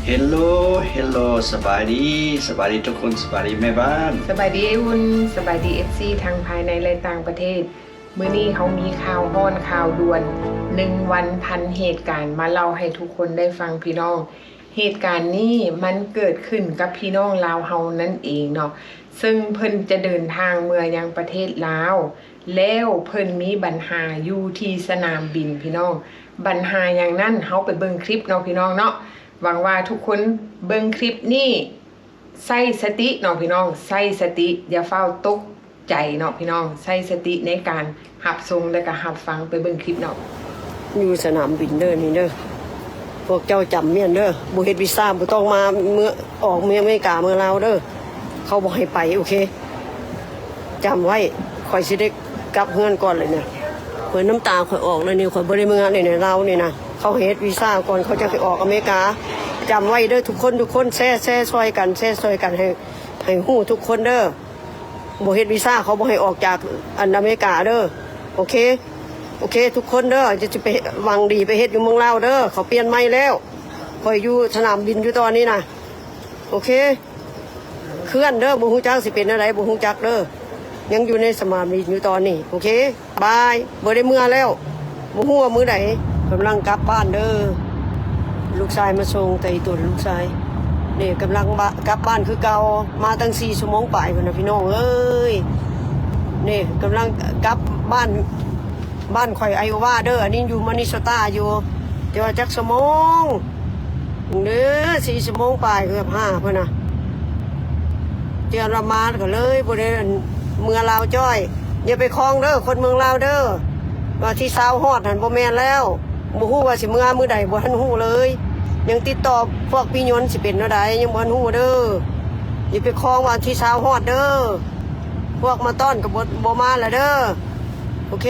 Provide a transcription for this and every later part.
Hello Hello ສະບາຍດີ ສະບາຍດີທຸກຄົນ ສະບາຍດີແມ່ບ້ານ ສະບາຍດີອ້າຍອຸ່ນ ສະບາຍດີເອັຟຊີທັງພາຍໃນ ແລະ ຕ່າງປະເທດ. ມື້ນີ້ເຮົາມີຂ່າວຮ້ອນຂ່າວດ່ວນ ໜຶ່ງວັນພັນເຫດການ ມາເລົ່າໃຫ້ທຸກຄົນໄດ້ຟັງພີ່ນ້ອງ. ເຫດການນີ້ມັນເກີດຂຶ້ນກັບພີ່ນ້ອງລາວເຮົານັ້ນເອງເນາະ ເຊິ່ງເພິ່ນຈະເດີນທາງເມືອຍັງປະເທດລາວ ແລ້ວເພິ່ນມີບັນຫາຢູ່ທີ່ສະໜາມບິນພີ່ນ້ອງ. ບັນຫາຫຍັງນັ້ນ ເຮົາໄປເບິ່ງຄລິບເນາະພີ່ນ້ອງເນາະ. ຫວັງວ່າທຸກຄົນເບິ່ງຄລິບນີ້ ໃຊ້ສະຕິເນາະພີ່ນ້ອງ ໃຊ້ສະຕິ ຢ່າຟ້າວຕົກໃຈເນາະພີ່ນ້ອງ ໃຊ້ສະຕິໃນການຮັບຊົມ ແລະກະຮັບຟັງ ໄປເບິ່ງຄລິບເນາະ. ຢູ່ສະໜາມບິນເດີນີ້ເດີ ພວກເຈົ້າຈຳແມ່ນເດີ ບໍ່ເຮັດວີຊາບໍ່ຕ້ອງມາເມືອ ອອກເມືອອາເມລິກາເມືອລາວເດີ ເຂົາບໍ່ໃຫ້ໄປ ໂອເຄ ຈຳໄວ້ ຂ້ອຍຊິໄດ້ກັບເຮືອນກ່ອນເລີຍນະ ເບິ່ງນ້ຳຕາຂ້ອຍອອກແລ້ວນີ້ ຂ້ອຍບໍ່ໄດ້ເມືອເລີຍນະ ລາວນີ້ນະ ເຂົາໃຫ້ເຮັດວີຊາກ່ອນ ເຂົາຈະໃຫ້ອອກອາເມລິກາ ຈຳໄວ້ເດີທຸກຄົນ ທຸກຄົນ ແຊ ແຊຊ່ອຍກັນ ແຊຊ່ອຍກັນ ໃຫ້ ໃຫ້ຮູ້ທຸກຄົນເດີ ບໍ່ເຮັດວີຊາ ເຂົາບໍ່ໃຫ້ອອກຈາກອັນອາເມລິກາເດີ ໂອເຄ ໂອເຄ ທຸກຄົນເດີ ຈະ ຈະໄປຫວັງດີໄປເຮັດຢູ່ເມືອງລາວເດີ ເຂົາປ່ຽນໃໝ່ແລ້ວ ຂ້ອຍຢູ່ສະໜາມບິນຢູ່ຕອນນີ້ນະ ໂອເຄ ເຄື່ອນເດີ ບໍ່ຮູ້ຈັກຊິເປັນແນວໃດ ບໍ່ຮູ້ຈັກເດີ ຍັງຢູ່ໃນສະໜາມບິນຢູ່ຕອນນີ້ ໂອເຄ ບາຍ ບໍ່ໄດ້ເມືອແລ້ວ ບໍ່ຮູ້ວ່າມື້ໃດ ກຳລັງກັບບ້ານເດີ ລູກຊາຍມາສົ່ງ ໄຕຕົນລູກຊາຍ ນີ້ກຳລັງ ກັບບ້ານຄືເກົ່າ ມາຕັ້ງສີ່ຊົ່ວໂມງປາຍພຸ້ນນະ ພີ່ນ້ອງເອີຍ ນີ້ກຳລັງກັບບ້ານ ບ້ານຂ້ອຍໄອໂອວາເດີ ອັນນີ້ຢູ່ມານິໂຊຕາຢູ່ ແຕ່ວ່າຈັກຊົ່ວໂມງເດີ ສີ່ຊົ່ວໂມງປາຍ ເກືອບຫ້າພຸ້ນນະ ເຕືອນວ່າມາກໍເລີຍບໍ່ໄດ້ເມືອລາວຈ້ອຍ ຢ່າໄປຄອງເດີ ຄົນເມືອງລາວເດີ ວ່າທີຊາວຮອດຫັ້ນບໍ່ແມ່ນແລ້ວ ບໍ່ຮູ້ວ່າຊິເມືອມື້ໃດ ບໍ່ທັນຮູ້ເລີຍ ຍັງຕິດຕໍ່ພວກປີຍົນຊິເປັນແນວໃດ ຍັງບໍ່ທັນຮູ້ເດີ ຢ່າໄປຄອງວ່າທີຊາວຮອດເດີ ພວກມາຕ້ອນກໍບໍ່ ບໍ່ມາແລ້ວເດີ ໂອເຄ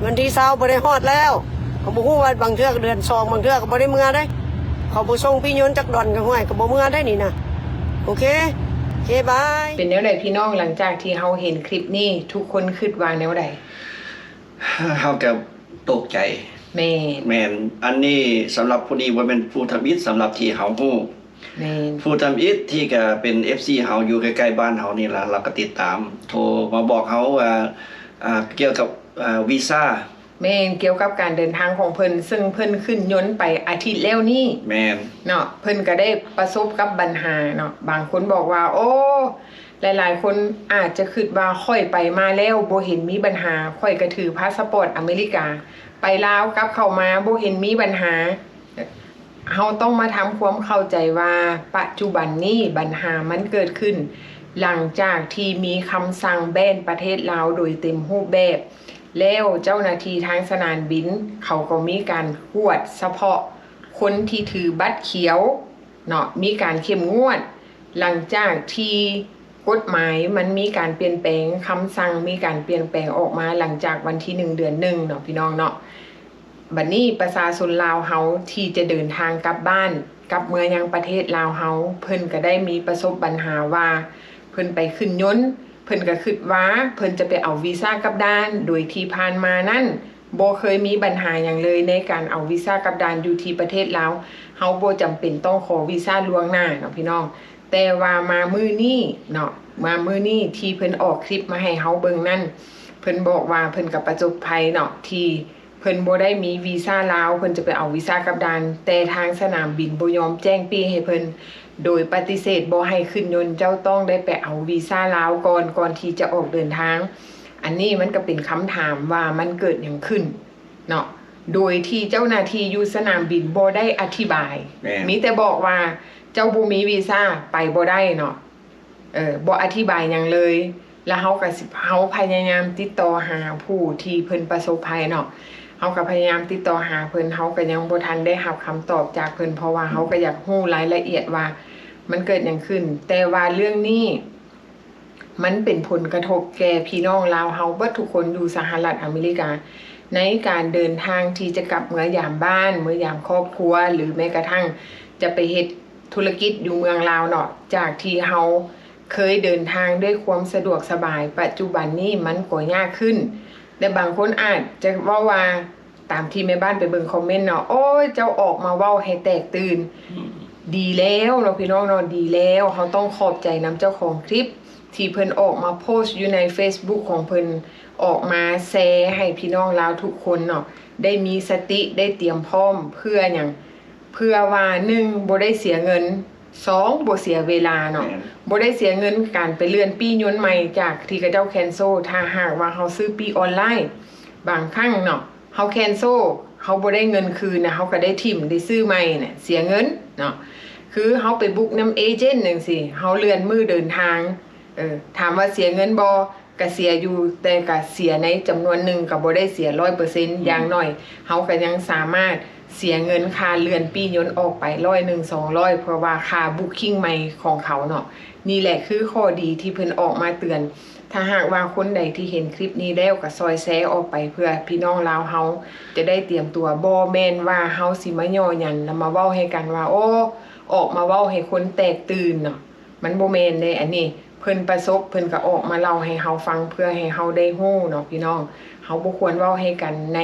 ວັນທີຊາວບໍ່ໄດ້ຮອດແລ້ວ ກໍບໍ່ຮູ້ວ່າບາງເທື່ອກໍເດືອນສອງ ບາງເທື່ອກໍບໍ່ໄດ້ເມືອເດ້ ເຂົາບໍ່ສົ່ງປີ້ຍົນຈັກດອນກໍຫ້ວຍ ກໍບໍ່ເມືອໄດ້ນີ້ນະ ໂອເຄ ໂອເຄ ບາຍ. ເປັນແນວໃດພີ່ນ້ອງ ຫຼັງຈາກທີ່ເຮົາເຫັນຄລິບນີ້ ທຸກຄົນຄິດວ່າແນວໃດ? ເຮົາກໍຕົກໃຈ ແມ່ນ ແມ່ນ ອັນນີ້ສຳລັບຜູ້ນີ້ບໍ່ແມ່ນຜູ້ທຳອິດ ສຳລັບທີ່ເຮົາຮູ້ ແມ່ນ ຜູ້ທຳອິດທີ່ກະເປັນເອັຟຊີເຮົາ ຢູ່ໃກ້ໆບ້ານເຮົານີ້ລະ ລາວກະຕິດຕາມ ໂທມາບອກເຮົາວ່າ ອ່າ ກ່ຽວກັບ ອ່າ ວີຊາ ແມ່ນ ກ່ຽວກັບການເດີນທາງຂອງເພິ່ນ ເຊິ່ງເພິ່ນຂຶ້ນຍົນໄປອາທິດແລ້ວນີ້ ແມ່ນ ເນາະ ເພິ່ນກະໄດ້ປະສົບກັບບັນຫາເນາະ ບາງຄົນບອກວ່າ ໂອ້ ຫຼາຍໆຄົນອາດຈະຄິດວ່າ ຂ້ອຍໄປມາແລ້ວບໍ່ເຫັນມີບັນຫາ ຂ້ອຍກະຖືພາສະປອດອາເມລິກາ ໄປລາວກັບເຂົ້າມາບໍ່ເຫັນມີບັນຫາ ເຮົາຕ້ອງມາທຳຄວາມເຂົ້າໃຈວ່າ ປະຈຸບັນນີ້ບັນຫາມັນເກີດຂຶ້ນ ຫຼັງຈາກທີ່ມີຄຳສັ່ງແບນປະເທດລາວໂດຍເຕັມຮູບແບບ ແລ້ວເຈົ້າໜ້າທີ່ທາງສະໜາມບິນ ເຂົາກໍມີການກວດສະເພາະຄົນທີ່ຖືບັດຂຽວເນາະ ມີການເຂັ້ມງວດ ຫຼັງຈາກທີ່ ກົດໝາຍມັນມີການປ່ຽນແປງ ຄຳສັ່ງມີການປ່ຽນແປງອອກມາຫຼັງຈາກວັນທີໜຶ່ງ ເດືອນໜຶ່ງເນາະ ພີ່ນ້ອງເນາະ. ບັດນີ້ປະຊາຊົນລາວເຮົາທີ່ຈະເດີນທາງກັບບ້ານ ກັບເມືອຍັງປະເທດລາວເຮົາ ເພິ່ນກະໄດ້ມີປະສົບບັນຫາວ່າ ເພິ່ນໄປຂຶ້ນຍົນ ເພິ່ນກະຄິດວ່າເພິ່ນຈະໄປເອົາວີຊາກັບດ່ານ ໂດຍທີ່ຜ່ານມານັ້ນ ບໍ່ເຄີຍມີບັນຫາຫຍັງເລີຍໃນການເອົາວີຊາກັບດ່ານຢູ່ທີ່ປະເທດລາວ ເຮົາບໍ່ຈຳເປັນຕ້ອງຂໍວີຊາລ່ວງໜ້າເນາະພີ່ນ້ອງ. ແຕ່ວ່າມາມື້ນີ້ເນາະ ມາມື້ນີ້ທີ່ເພິ່ນອອກຄລິບມາໃຫ້ເຮົາເບິ່ງນັ້ນ ເພິ່ນບອກວ່າເພິ່ນກະປະສົບໄພເນາະ ທີ່ເພິ່ນບໍ່ໄດ້ມີວີຊາລາວ ເພິ່ນຈະໄປເອົາວີຊາກັບດ່ານ ແຕ່ທາງສະໜາມບິນບໍ່ຍອມແຈ້ງປີ້ໃຫ້ເພິ່ນ ໂດຍປະຕິເສດບໍ່ໃຫ້ຂຶ້ນຍົນ ເຈົ້າຕ້ອງໄດ້ໄປເອົາວີຊາລາວກ່ອນ ກ່ອນທີ່ຈະອອກເດີນທາງ. ອັນນີ້ມັນກະເປັນຄຳຖາມວ່າມັນເກີດຫຍັງຂຶ້ນເນາະ ໂດຍທີ່ເຈົ້າໜ້າທີ່ຢູ່ສະໜາມບິນບໍ່ໄດ້ອະທິບາຍ ແມ່ນ ມີແຕ່ບອກວ່າເຈົ້າບໍ່ມີວີຊາ ໄປບໍ່ໄດ້ເນາະ ເອີ ບໍ່ອະທິບາຍຫຍັງເລີຍ. ລະເຮົາກະຊິ ເຮົາພະຍາຍາມຕິດຕໍ່ຫາຜູ້ທີ່ເພິ່ນປະສົບໄພເນາະ ເຮົາກະພະຍາຍາມຕິດຕໍ່ຫາເພິ່ນ ເຮົາກະຍັງບໍ່ທັນໄດ້ຮັບຄຳຕອບຈາກເພິ່ນ ເພາະວ່າເຮົາກະຢາກຮູ້ລາຍລະອຽດວ່າມັນເກີດຫຍັງຂຶ້ນ ແຕ່ວ່າເລື່ອງນີ້ ມັນເປັນຜົນກະທົບແກ່ພີ່ນ້ອງລາວເຮົາເບິດທຸກຄົນຢູ່ສະຫະລັດອາເມລິກາ ໃນການເດີນທາງທີ່ຈະກັບເມືອຢາມບ້ານ ເມືອຢາມຄອບຄົວ ຫຼື ແມ້ກະທັ້ງຈະໄປເຮັດທຸລະກິດຢູ່ເມືອງລາວເນາະ ຈາກທີ່ເຮົາເຄີຍເດີນທາງດ້ວຍຄວາມສະດວກສະບາຍ ປະຈຸບັນນີ້ມັນກໍຍາກຂຶ້ນ ແລະ ບາງຄົນອາດຈະເວົ້າວ່າ ຕາມທີ່ແມ່ບ້ານໄປເບິ່ງຄອມເມັນເນາະ ໂອ້ຍ ເຈົ້າອອກມາເວົ້າໃຫ້ແຕກຕື່ນ ອືມ ດີແລ້ວເນາະພີ່ນ້ອງເນາະ ດີແລ້ວ. ເຮົາຕ້ອງຂອບໃຈນຳເຈົ້າຂອງຄລິບທີ່ເພິ່ນອອກມາໂພສຢູ່ໃນເຟສບຸກຂອງເພິ່ນ ອອກມາແຊໃຫ້ພີ່ນ້ອງລາວທຸກຄົນເນາະ ໄດ້ມີສະຕິ ໄດ້ຕຽມພ້ອມ ເພື່ອຫຍັງ? ເພື່ອວ່າ ໜຶ່ງ ບໍ່ໄດ້ເສຍເງິນ, ສອງ ບໍ່ເສຍເວລາເນາະ ແມ່ນ ບໍ່ໄດ້ເສຍເງິນການໄປເລື່ອນປີ້ຍົນໃໝ່ຈາກທີ່ເຂົາເຈົ້າແຄນເຊິລ. ຖ້າຫາກວ່າເຮົາຊື້ປີ້ອອນລາຍ ບາງຄັ້ງເນາະ ເຮົາແຄນເຊິລ ເຮົາບໍ່ໄດ້ເງິນຄືນນະ ເຮົາກໍໄດ້ຖິ້ມ ໄດ້ຊື້ໃໝ່ນະ ເສຍເງິນເນາະ. ຄືເຮົາໄປບຸກນຳເອເຈນຈັ່ງຊີ້ ເຮົາເລື່ອນມື້ເດີນທາງ ເອີ ຖາມວ່າເສຍເງິນບໍ່? ກະເສຍຢູ່ ແຕ່ກະເສຍໃນຈຳນວນໜຶ່ງ ກະບໍ່ໄດ້ເສຍຮ້ອຍເປີເຊັນ ອືມ ຢ່າງໜ້ອຍເຮົາກະຍັງສາມາດເສຍເງິນຄ່າເລື່ອນປີ້ຍົນອອກໄປຮ້ອຍໜຶ່ງ ສອງຮ້ອຍ ເພື່ອວ່າຄ່າບຸກຄິງໃໝ່ຂອງເຂົາເນາະ. ນີ້ແຫຼະຄືຂໍ້ດີທີ່ເພິ່ນອອກມາເຕືອນ. ຖ້າຫາກວ່າຄົນໃດທີ່ເຫັນຄລິບນີ້ແລ້ວ ກະຊ່ອຍແຊອອກໄປເພື່ອພີ່ນ້ອງລາວເຮົາຈະໄດ້ຕຽມຕົວ. ບໍ່ແມ່ນວ່າເຮົາຊິມາຍໍ້ຢັນ ແລ້ວມາເວົ້າໃຫ້ກັນວ່າ ໂອ້ ອອກມາເວົ້າໃຫ້ຄົນແຕກຕື່ນເນາະ ມັນບໍ່ແມ່ນເດ້. ອັນນີ້ເພິ່ນປະສົບ ເພິ່ນກະອອກມາເລົ່າໃຫ້ເຮົາຟັງ ເພື່ອໃຫ້ເຮົາໄດ້ຮູ້ເນາະພີ່ນ້ອງ. ເຮົາບໍ່ຄວນເວົ້າໃຫ້ກັນໃນ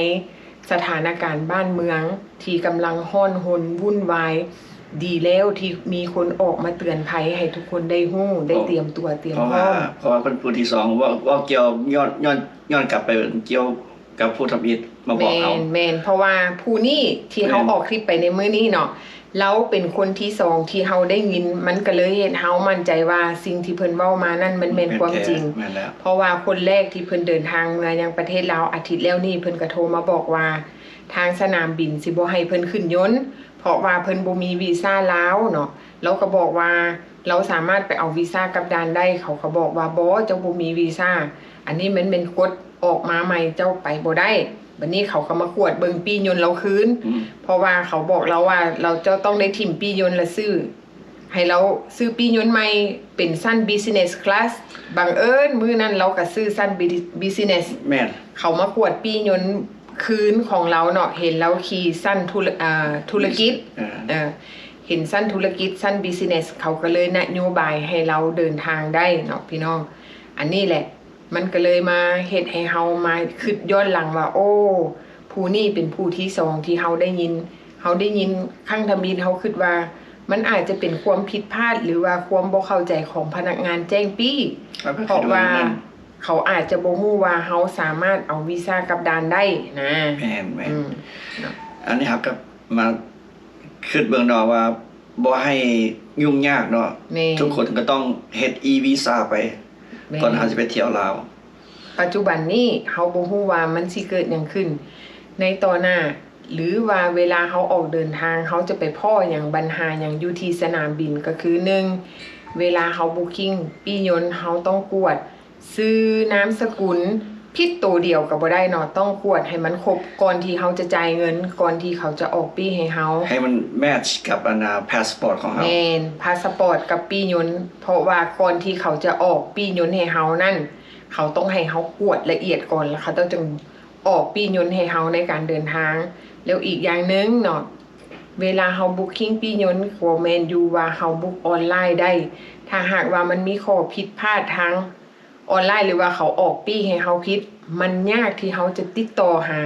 ສະຖານະການບ້ານເມືອງທີ່ກຳລັງຮ້ອນຮົນວຸ່ນວາຍ. ດີແລ້ວທີ່ມີຄົນອອກມາເຕືອນໄພໃຫ້ທຸກຄົນໄດ້ຮູ້ ໄດ້ຕຽມຕົວຕຽມພ້ອມ ເພາະວ່າ ເພາະວ່າເພິ່ນຜູ້ທີສອງ ເວົ້າ ເວົ້າກ່ຽວ ຍ້ອນ ຍ້ອນ ຍ້ອນກັບໄປກ່ຽວ ກັບຜູ້ທຳອິດມາບອກເຮົາ. ແມ່ນ ແມ່ນ ເພາະວ່າຜູ້ນີ້ທີ່ເຮົາ ແມ່ນ ອອກຄລິບໄປໃນມື້ນີ້ເນາະ ລາວເປັນຄົນທີສອງທີ່ເຮົາໄດ້ຍິນ ມັນກະເລີຍເຮັດເຮົາໝັ້ນໃຈວ່າສິ່ງທີ່ເພິ່ນເວົ້າມານັ້ນມັນແມ່ນຄວາມຈິງ. ແມ່ນແລ້ວ ເພາະວ່າຄົນແລກທີ່ເພິ່ນເດີນທາງເມືອຍັງປະເທດລາວອາທິດແລ້ວນີ້ ເພິ່ນກະໂທມາບອກວ່າ ທາງສະໜາມບິນຊິບໍ່ໃຫ້ເພິ່ນຂຶ້ນຍົນ ເພາະວ່າເພິ່ນບໍ່ມີວີຊາລາວເນາະ. ລາວກະບອກວ່າລາວສາມາດໄປເອົາວີຊາກັບດ່ານໄດ້ ເຂົາກະບອກວ່າ ບໍ່ ເຈົ້າບໍ່ມີວີຊາ ອັນນີ້ມັນແມ່ນກົດອອກມາໃໝ່ ເຈົ້າໄປບໍ່ໄດ້. ບາດນີ້ເຂົາກະມາກວດເບິ່ງປີ້ຍົນລາວຄືນ ອືມ ເພາະວ່າເຂົາບອກລາວວ່າ ລາວ ເຈົ້າຕ້ອງໄດ້ຖິ້ມປີ້ຍົນ ລະຊື້ ໃຫ້ລາວຊື້ປີ້ຍົນໃໝ່ເປັນຊັ້ນ business class. ບັງເອີນມື້ນັ້ນລາວກະຊື້ຊັ້ນ business ແມ່ນ ເຂົາມາກວດປີ້ຍົນຄືນຂອງລາວເນາະ ເຫັນລາວຂີ່ຊັ້ນທຸລະ ອ່າ ທຸລະກິດ ເອີ ເອີ ເຫັນຊັ້ນທຸລະກິດ ຊັ້ນ business ເຂົາກະເລີຍນະໂຍບາຍໃຫ້ລາວເດີນທາງໄດ້ເນາະພີ່ນ້ອງ. ອັນນີ້ແຫຼະ ມັນກະເລີຍມາເຮັດໃຫ້ເຮົາມາຄິດຍ້ອນຫຼັງວ່າ ໂອ້ ຜູ້ນີ້ເປັນຜູ້ທີສອງທີ່ເຮົາໄດ້ຍິນ. ເຮົາໄດ້ຍິນຄັ້ງທຳອິດ ເຮົາຄິດວ່າມັນອາດຈະເປັນຄວາມຜິດພາດ ຫຼືວ່າຄວາມບໍ່ເຂົ້າໃຈຂອງພະນັກງານແຈ້ງປີ້ ເພາະວ່າເຂົາອາດຈະບໍ່ຮູ້ວ່າເຮົາສາມາດເອົາວີຊາກັບດ່ານໄດ້ນະ. ແມ່ນໆ ອືມ ເນາະ ອັນນີ້ເຮົາກະມາຄິດເບິ່ງເນາະວ່າ ບໍ່ໃຫ້ຫຍຸ້ງຍາກເນາະ ແມ່ນ ທຸກຄົນກະຕ້ອງເຮັດ e-visa ໄປ ແມ່ນ ກ່ອນເຮົາຈະໄປທ່ຽວລາວ. ປັດຈຸບັນນີ້ເຮົາບໍ່ຮູ້ວ່າມັນຊິເກີດຫຍັງຂຶ້ນໃນຕໍ່ໜ້າ ຫຼືວ່າເວລາເຮົາອອກເດີນທາງ ເຮົາຈະໄປພໍ້ຫຍັງ ບັນຫາຫຍັງຢູ່ທີ່ສະໜາມບິນ. ກະຄື ໜຶ່ງ ເວລາເຮົາ booking ປີ້ຍົນ ເຮົາຕ້ອງກວດຊື່ນາມສະກຸນ ຜິດໂຕດຽວກະບໍ່ໄດ້ເນາະ ຕ້ອງກວດໃຫ້ມັນຄົບກ່ອນທີ່ເຮົາຈະຈ່າຍເງິນ ກ່ອນທີ່ເຂົາຈະອອກປີ້ໃຫ້ເຮົາ ໃຫ້ມັນ match ກັບອັນນ່າ passport ຂອງເຮົາ. ແມ່ນ ພາສະປອດກັບປີ້ຍົນ ເພາະວ່າກ່ອນທີ່ເຂົາຈະອອກປີ້ຍົນໃຫ້ເຮົານັ້ນ ເຂົາຕ້ອງໃຫ້ເຮົາກວດລະອຽດກ່ອນ ລະເຂົາເຈົ້າຈຶ່ງອອກປີ້ຍົນໃຫ້ເຮົາໃນການເດີນທາງ. ແລ້ວອີກຢ່າງໜຶ່ງເນາະ ເວລາເຮົາ booking ປີ້ຍົນ ກໍແມ່ນຢູ່ວ່າເຮົາ book ອອນລາຍໄດ້ ຖ້າຫາກວ່າມັນມີຂໍ້ຜິດພາດທາງອອນລາຍ ຫຼືວ່າເຂົາອອກປີ້ໃຫ້ເຮົາຜິດ ມັນຍາກທີ່ເຮົາຈະຕິດຕໍ່ຫາ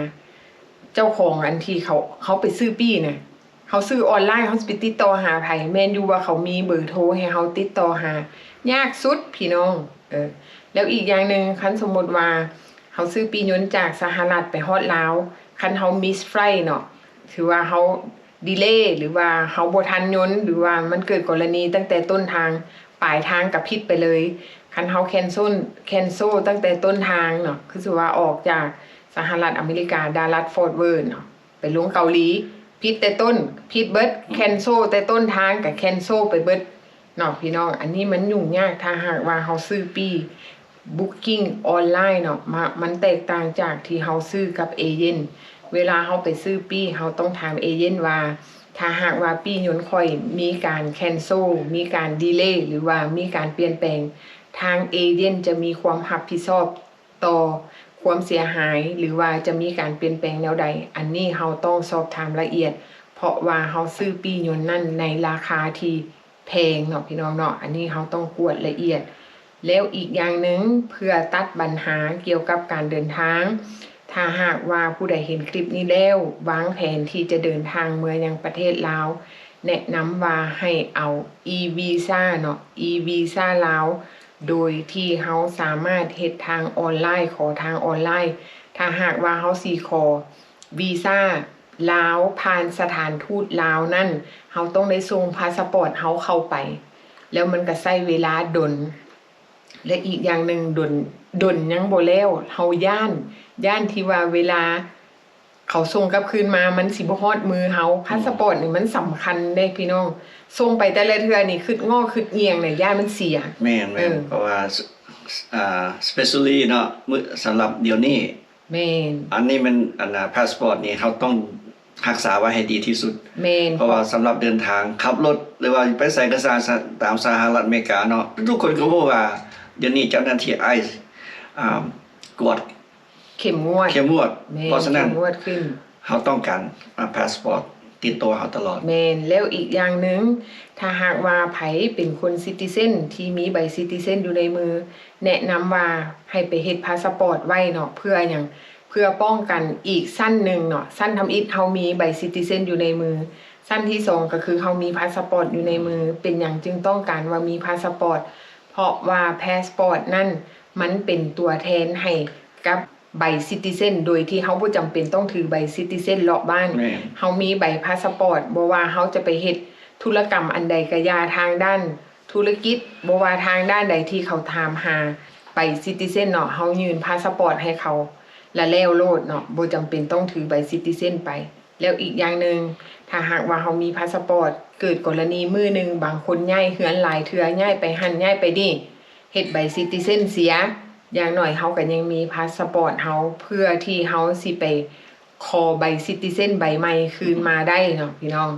ເຈົ້າຂອງອັນທີ່ເຂົາ ເຮົາໄປຊື້ປີ້ນະ. ເຮົາຊື້ອອນລາຍ ເຮົາຊິໄປຕິດຕໍ່ຫາໃຜ? ແມ່ນຢູ່ວ່າເຂົາມີເບີໂທໃຫ້ເຮົາຕິດຕໍ່ຫາ ຍາກສຸດພີ່ນ້ອງ. ເອີ ແລ້ວອີກຢ່າງໜຶ່ງ ຄັນສົມມຸດວ່າເຮົາຊື້ປີ້ຍົນຈາກສະຫະລັດໄປຮອດລາວ ຄັນເຮົາ miss flight ເນາະ ຖືວ່າເຮົາ delay ຫຼືວ່າເຮົາບໍ່ທັນຍົນ ຫຼືວ່າມັນເກີດກໍລະນີຕັ້ງແຕ່ຕົ້ນທາງ ປາຍທາງກະຜິດໄປເລີຍ. ຄັນເຮົາ cancel cancel ຕັ້ງແຕ່ຕົ້ນທາງເນາະ ຄືຊິວ່າອອກຈາກສະຫະລັດອາເມລິກາ Dallas Fort Worth ເນາະ ໄປລົງເກົາຫຼີ ຜິດແຕ່ຕົ້ນ ຜິດເບິດ ອືມ cancel ແຕ່ຕົ້ນທາງກະ cancel ໄປເບິດເນາະພີ່ນ້ອງ. ອັນນີ້ມັນຫຍຸ້ງຍາກ ຖ້າຫາກວ່າເຮົາຊື້ປີ້ booking ອອນລາຍເນາະ ມາ ມັນແຕກຕ່າງຈາກທີ່ເຮົາຊື້ກັບເອເຈນ. ເວລາເຮົາໄປຊື້ປີ້ ເຮົາຕ້ອງຖາມເອເຈນວ່າ ຖ້າຫາກວ່າປີ້ຍົນຂ້ອຍມີການ cancel ມີການ delay ຫຼືວ່າມີການປ່ຽນແປງ ທາງເອເຈນຈະມີຄວາມຮັບຜິດຊອບຕໍ່ຄວາມເສຍຫາຍ ຫຼືວ່າຈະມີການປ່ຽນແປງແນວໃດ ອັນນີ້ເຮົາຕ້ອງສອບຖາມລະອຽດ ເພາະວ່າເຮົາຊື້ປີ້ຍົນນັ້ນໃນລາຄາທີ່ແພງເນາະ ພີ່ນ້ອງເນາະ. ອັນນີ້ເຮົາຕ້ອງກວດລະອຽດ. ແລ້ວອີກຢ່າງໜຶ່ງ ເພື່ອຕັດບັນຫາກ່ຽວກັບການເດີນທາງ ຖ້າຫາກວ່າຜູ້ໃດເຫັນຄລິບນີ້ແລ້ວ ວາງແຜນທີ່ຈະເດີນທາງເມືອຍັງປະເທດລາວ ແນະນຳວ່າໃຫ້ເອົາ e-visa ເນາະ e-visa ລາວ ໂດຍທີ່ເຮົາສາມາດເຮັດທາງອອນລາຍ ຂໍທາງອອນລາຍ. ຖ້າຫາກວ່າເຮົາຊິຂໍວີຊາລາວຜ່ານສະຖານທູດລາວນັ້ນ ເຮົາຕ້ອງໄດ້ສົ່ງພາສະປອດເຮົາເຂົ້າໄປ ແລ້ວມັນກໍໃຊ້ເວລາດົນ ແລະ ອີກຢ່າງໜຶ່ງ ດົນ ດົນຍັງບໍ່ແລ້ວ ເຮົາຢ້ານ ຢ້ານທີ່ວ່າເວລາເຂົາສົ່ງກັບຄືນມາ ມັນຊິບໍ່ຮອດມືເຮົາ. ອືມ ພາສະປອດນີ້ມັນສຳຄັນເດ້ພີ່ນ້ອງ ສົ່ງໄປແຕ່ລະເທື່ອນີ້ ຄຶດງໍຄຶດອີ່ຫຍັງນີ້ ຢ້ານມັນເສຍ. ແມ່ນໆ ເອີ ເພາະວ່າ ສ- ອ່າ especially ເນາະ ມື້ ສຳລັບດຽວນີ້ ແມ່ນ ອັນນີ້ມັນ ອັນນ່າ ພາສປອດນີ້ເຮົາຕ້ອງຮັກສາໄວ້ໃຫ້ດີທີ່ສຸດ. ແມ່ນ ເພາະວ່າສຳລັບເດີນທາງຂັບລົດ ຫຼືວ່າໄປໃສກໍຊ່າງ ສ- ຕາມສະຫະລັດອາເມລິກາເນາະ ທຸກໆຄົນກໍຮູ້ວ່າດຽວນີ້ເຈົ້າໜ້າທີ່ ICE ອ່າ ກວດເຂັ້ມງວດ ເຂັ້ມງວດ. ແມ່ນ ເພາະສະນັ້ນ ເຂັ້ມງວດຂຶ້ນ ເຮົາຕ້ອງການ ອ່າ ພາສປອດຕິດຕົວເຮົາຕະຫຼອດ. ແມ່ນ ແລ້ວອີກຢ່າງໜຶ່ງ ຖ້າຫາກວ່າໃຜເປັນຄົນ citizen ທີ່ມີໃບ citizen ຢູ່ໃນມື ແນະນຳວ່າໃຫ້ໄປເຮັດພາສະປອດໄວ້ເນາະ. ເພື່ອຫຍັງ? ເພື່ອປ້ອງກັນອີກຊັ້ນໜຶ່ງເນາະ ຊັ້ນທຳອິດເຮົາມີໃບ citizen ຢູ່ໃນມື ຊັ້ນທີສອງກໍຄືເຮົາມີພາສະປອດຢູ່ໃນມື. ເປັນຫຍັງຈຶ່ງຕ້ອງການວ່າມີພາສະປອດ? ເພາະວ່າພາສປອດນັ້ນມັນເປັນຕົວແທນໃຫ້ກັບໃບ citizen ໂດຍທີ່ເຮົາບໍ່ຈຳເປັນຕ້ອງຖືໃບ citizen ເລາະບ້ານ. ແມ່ນ ເຮົາມີໃບພາສະປອດ ບໍ່ວ່າເຮົາຈະໄປເຮັດທຸລະກຳອັນໃດກະຢ່າ ທາງດ້ານທຸລະກິດ ບໍ່ວ່າທາງດ້ານໃດທີ່ເຂົາຖາມຫາໃບ citizen ເນາະ ເຮົາຍື່ນພາສະປອດໃຫ້ເຂົາ ລະແລ້ວໂລດເນາະ ບໍ່ຈຳເປັນຕ້ອງຖືໃບ citizen ໄປ. ແລ້ວອີກຢ່າງໜຶ່ງ ຖ້າຫາກວ່າເຮົາມີພາສະປອດ ເກີດກໍລະນີມື້ໜຶ່ງ ບາງຄົນຍ້າຍເຮືອນຫຼາຍເທື່ອ ຍ້າຍໄປຫັ້ນຍ້າຍໄປນີ້ ເຮັດໃບ citizen ເສຍ ຢ່າງໜ້ອຍເຮົາກໍຍັງມີພາສະປອດເຮົາ ເພື່ອທີ່ເຮົາຊິໄປຂໍໃບ citizen ໃບໃໝ່ຄືນມາໄດ້ເນາະພີ່ນ້ອງ.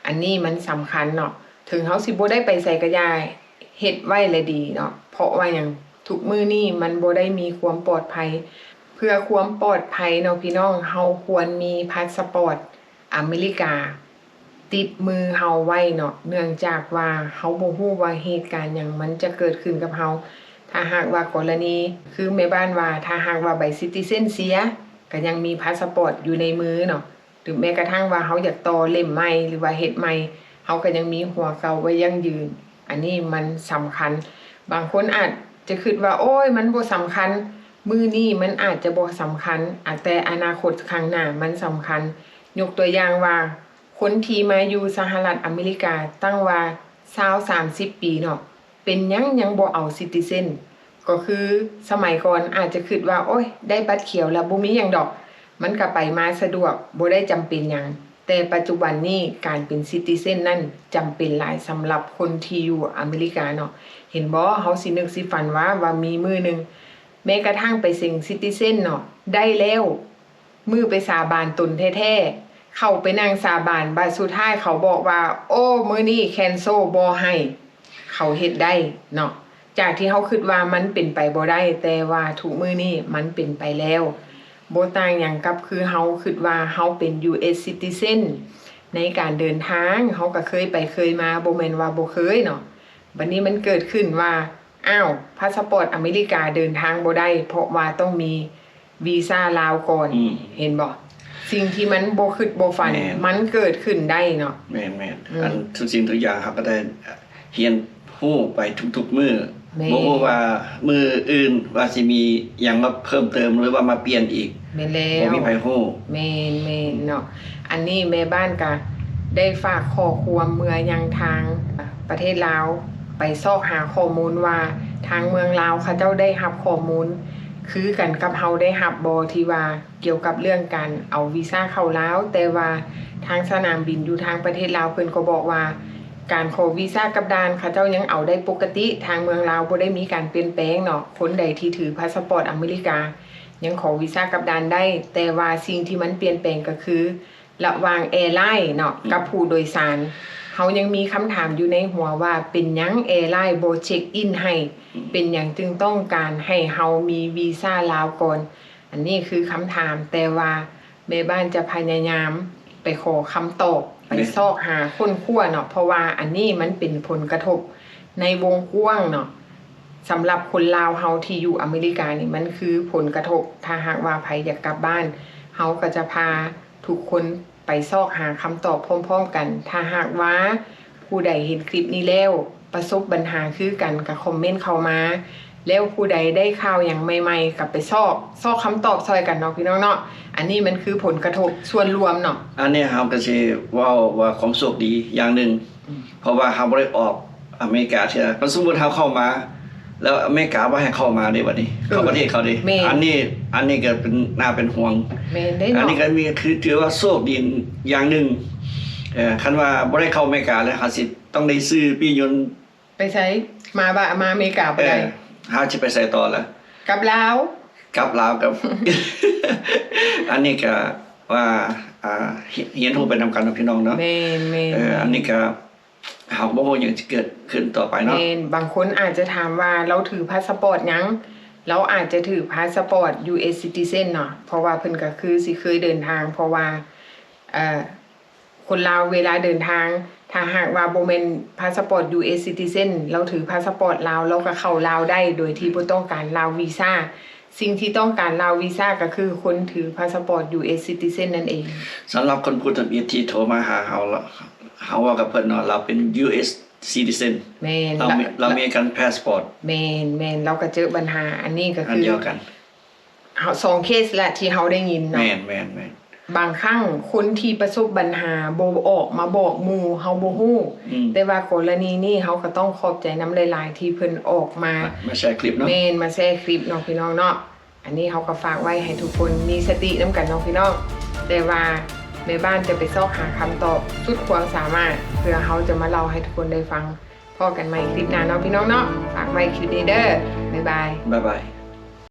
ອັນນີ້ມັນສຳຄັນເນາະ ເຖິງເຮົາຊິບໍ່ໄດ້ໄປໃສກໍຢ່າ ເຮັດໄວ້ລະດີເນາະ. ເພາະວ່າຫຍັງ? ທຸກມື້ນີ້ມັນບໍ່ໄດ້ມີຄວາມປອດໄພ. ເພື່ອຄວາມປອດໄພເນາະພີ່ນ້ອງ ເຮົາຄວນມີພາສະປອດອາເມລິກາຕິດມືເຮົາໄວ້ເນາະ ເນື່ອງຈາກວ່າເຮົາບໍ່ຮູ້ວ່າເຫດການຫຍັງມັນຈະເກີດຂຶ້ນກັບເຮົາ. ຖ້າຫາກວ່າກໍລະນີ ຄືແມ່ບ້ານວ່າ ຖ້າຫາກວ່າໃບ citizen ເສຍ ກໍຍັງມີພາສະປອດຢູ່ໃນມືເນາະ. ຫຼືແມ້ກະທັ່ງວ່າເຮົາຢາກຕໍ່ເຫຼັ້ມໃໝ່ ຫຼືວ່າເຮັດໃໝ່ ເຮົາກໍຍັງມີຫົວເກົ່າໄວ້ຢັ້ງຢືນ. ອັນນີ້ມັນສຳຄັນ. ບາງຄົນອາດຈະຄິດວ່າ ໂອ້ຍ ມັນບໍ່ສຳຄັນ. ມື້ນີ້ມັນອາດຈະບໍ່ສຳຄັນ ອາ ແຕ່ອະນາຄົດຂ້າງໜ້າມັນສຳຄັນ. ຍົກຕົວຢ່າງວ່າ ຄົນທີ່ມາຢູ່ສະຫະລັດອາເມລິກາຕັ້ງວ່າຊາວ ສາມສິບປີເນາະ ເປັນຫຍັງຍັງບໍ່ເອົາ citizen? ກໍຄືສະໄໝກ່ອນອາດຈະຄິດວ່າ ໂອ້ຍ ໄດ້ບັດຂຽວແລ້ວ ບໍ່ມີຫຍັງດອກ ມັນກະໄປມາສະດວກ ບໍ່ໄດ້ຈຳເປັນຫຍັງ. ແຕ່ປັດຈຸບັນນີ້ ການເປັນ citizen ນັ້ນຈຳເປັນຫຼາຍສຳລັບຄົນທີ່ຢູ່ອາເມລິກາເນາະ. ເຫັນບໍ່? ເຮົາຊິນຶກຊິຝັນວ່າ ວ່າມີມື້ໜຶ່ງ ແມ້ກະທັ່ງໄປເສັງ citizen ເນາະ ໄດ້ແລ້ວ ມື້ໄປສາບານຕົນແທ້ໆ ເຂົ້າໄປນັ່ງສາບານ ບາດສຸດທ້າຍເຂົາບອກວ່າ ໂອ້ ມື້ນີ້ cancel ບໍ່ໃຫ້ ເຂົາເຮັດໄດ້ເນາະ. ຈາກທີ່ເຮົາຄິດວ່າມັນເປັນໄປບໍ່ໄດ້ ແຕ່ວ່າທຸກມື້ນີ້ມັນເປັນໄປແລ້ວ. ບໍ່ຕ່າງຫຍັງກັບຄືເຮົາຄິດວ່າເຮົາເປັນ US citizen ໃນການເດີນທາງ ເຮົາກະເຄີຍໄປເຄີຍມາ ບໍ່ແມ່ນວ່າບໍ່ເຄີຍເນາະ. ບັດນີ້ມັນເກີດຂຶ້ນວ່າ ອ້າວ ພາສະປອດອາເມລິກາເດີນທາງບໍ່ໄດ້ ເພາະວ່າຕ້ອງມີວີຊາລາວກ່ອນ. ອືມ ເຫັນບໍ່? ສິ່ງທີ່ມັນບໍ່ຄິດບໍ່ຝັນ ແມ່ນ ມັນເກີດຂຶ້ນໄດ້ເນາະ. ແມ່ນໆ ອືມ ອັນທຸກສິ່ງທຸກຢ່າງເຮົາກໍໄດ້ຮຽນຮູ້ໄປທຸກໆມື້. ແມ່ນ ບໍ່ຮູ້ວ່າມື້ອື່ນວ່າຊິມີຫຍັງມາເພີ່ມເຕີມ ຫຼືວ່າມາປ່ຽນອີກ. ແມ່ນແລ້ວ ບໍ່ມີໃຜຮູ້. ແມ່ນໆ ເນາະ. ອັນນີ້ແມ່ບ້ານກະໄດ້ຝາກຂໍ້ຄວາມເມືອຍັງທາງປະເທດລາວ ໄປຊອກຫາຂໍ້ມູນວ່າ ທາງເມືອງລາວເຂົາເຈົ້າໄດ້ຮັບຂໍ້ມູນຄືກັນກັບເຮົາໄດ້ຮັບບໍ່ ທີ່ວ່າກ່ຽວກັບເລື່ອງການເອົາວີຊາເຂົ້າລາວ. ແຕ່ວ່າທາງສະໜາມບິນຢູ່ທາງປະເທດລາວເພິ່ນກໍບອກວ່າ ການຂໍວີຊາກັບດ່ານເຂົາເຈົ້າຍັງເອົາໄດ້ປົກກະຕິ ທາງເມືອງລາວບໍ່ໄດ້ມີການປ່ຽນແປງເນາະ. ຄົນໃດທີ່ຖືພາສະປອດອາເມລິກາ ຍັງຂໍວີຊາກັບດ່ານໄດ້, ແຕ່ວ່າສິ່ງທີ່ມັນປ່ຽນແປງກໍຄື ລະຫວ່າງແອລາຍເນາະ ອືມ ກັບຜູ້ໂດຍສານ, ເຮົາຍັງມີຄຳຖາມຢູ່ໃນຫົວວ່າ ເປັນຫຍັງແອລາຍບໍ່ເຊັກອິນໃຫ້? ອືມ ເປັນຫຍັງຈຶ່ງຕ້ອງການໃຫ້ເຮົາມີວີຊາລາວກ່ອນ? ອັນນີ້ຄືຄຳຖາມ, ແຕ່ວ່າແມ່ບ້ານຈະພະຍາຍາມໄປຂໍຄຳຕອບ, ແມ່ນ ໄປຊອກຫາຄົ້ນຄວ້າເນາະ, ເພາະວ່າອັນນີ້ມັນເປັນຜົນກະທົບໃນວົງກວ້າງເນາະ. ສຳລັບຄົນລາວເຮົາທີ່ຢູ່ອາເມລິການີ້ ມັນຄືຜົນກະທົບ. ຖ້າຫາກວ່າໃຜຢາກກັບບ້ານ ເຮົາກໍຈະພາທຸກຄົນໄປຊອກຫາຄຳຕອບພ້ອມໆກັນ. ຖ້າຫາກວ່າຜູ້ໃດເຫັນຄລິບນີ້ແລ້ວ ປະສົບບັນຫາຄືກັນ ກໍຄອມເມັນເຂົ້າມາ. ແລ້ວຜູ້ໃດໄດ້ຂ່າວຫຍັງໃໝ່ໆ ກໍໄປຊອກ ຊອກຄຳຕອບຊ່ອຍກັນເນາະ ພີ່ນ້ອງເນາະ. ອັນນີ້ມັນຄືຜົນກະທົບສ່ວນລວມເນາະ. ອັນນີ້ເຮົາກໍຊິເວົ້າວ່າຄວາມໂຊກດີຢ່າງໜຶ່ງ ອືມ ເພາະວ່າເຮົາບໍ່ໄດ້ອອກອາເມລິກາເທື່ອ. ຄັນສົມມຸດເຮົາເຂົ້າມາ ແລ້ວອາເມລິກາບໍ່ໃຫ້ເຂົ້າມາເດ້ ບັດນີ້ ເອີ ເຂົ້າປະເທດເຂົາເດ້. ແມ່ນ ອັນນີ້ ອັນນີ້ກໍເປັນ ໜ້າເປັນຫ່ວງ. ແມ່ນເດ້ເນາະ. ອັນນີ້ກໍມີ ຄືຖືວ່າໂຊກດີຢ່າງໜຶ່ງ. ເອີ ຄັນວ່າບໍ່ໄດ້ເຂົ້າອາເມລິກາແລ້ວ ເຮົາຊິຕ້ອງໄດ້ຊື້ປີ້ຍົນ ໄປໃສ? ມາບະ ມາອາເມລິກາບໍ່ໄດ້. ເອີ ເຮົາຊິໄປໃສຕໍ່ລະ? ກັບລາວ. ກັບລາວ ກັບ ອັນນີ້ກະວ່າ ອ່າ ຮ- ຮຽນຮູ້ໄປນຳກັນເນາະ ພີ່ນ້ອງເນາະ. ແມ່ນໆ ເອີ ອັນນີ້ກະ ເຮົາບໍ່ຮູ້ຫຍັງຊິເກີດຂຶ້ນຕໍ່ໄປເນາະ. ແມ່ນ ບາງຄົນອາດຈະຖາມວ່າລາວຖືພາສະປອດຫຍັງ? ລາວອາດຈະຖືພາສະປອດ ຢູເອສ citizen ເນາະ ເພາະວ່າເພິ່ນກະຄືຊິເຄີຍເດີນທາງ ເພາະວ່າ ເອີ ຄົນລາວເວລາເດີນທາງ ຖ້າຫາກວ່າບໍ່ແມ່ນພາສະປອດ ຢູເອສ citizen ລາວຖືພາສະປອດລາວ ລາວກໍເຂົ້າລາວໄດ້ໂດຍທີ່ບໍ່ຕ້ອງການລາວວີຊາ. ສິ່ງທີ່ຕ້ອງການລາວວີຊາກໍຄືຄົນຖືພາສະປອດ ຢູເອສ citizen ນັ້ນເອງ. ສຳລັບຄົນພູທຳອິດທີ່ໂທມາຫາເຮົາ ເຮົາເວົ້າກັບເພິ່ນເນາະ ລາວເປັນ ຢູເອສ citizen. ແມ່ນ ລາວມີ ລາວມີການ passport. ແມ່ນໆ ລາວກໍເຈີບັນຫາ ອັນນີ້ກໍຄື ອັນດຽວກັນ ເຮົາ ສອງເຄສແຫຼະທີ່ເຮົາໄດ້ຍິນເນາະ. ແມ່ນໆໆ. ບາງຄັ້ງຄົນທີ່ປະສົບບັນຫາບໍ່ອອກມາບອກໝູ່ ເຮົາບໍ່ຮູ້ ອືມ ແຕ່ວ່າກໍລະນີນີ້ເຮົາກໍຕ້ອງຂອບໃຈນຳຫຼາຍໆ ທີ່ເພິ່ນອອກມາ ມາ ມາແຊຄລິບເນາະ. ແມ່ນ ມາແຊຄລິບເນາະ ພີ່ນ້ອງເນາະ. ອັນນີ້ເຮົາກໍຝາກໄວ້ໃຫ້ທຸກຄົນມີສະຕິນຳກັນເນາະ ພີ່ນ້ອງ. ແຕ່ວ່າແມ່ບ້ານຈະໄປຊອກຫາຄຳຕອບສຸດຄວາມສາມາດ ເພື່ອເຮົາຈະມາເລົ່າໃຫ້ທຸກຄົນໄດ້ຟັງ. ພໍ້ກັນໃໝ່ຄລິບໜ້າເນາະ ພີ່ນ້ອງເນາະ. ຝາກໄວ້ຄລິບນີ້ເດີ. ບາຍບາຍ. ບາຍບາຍ.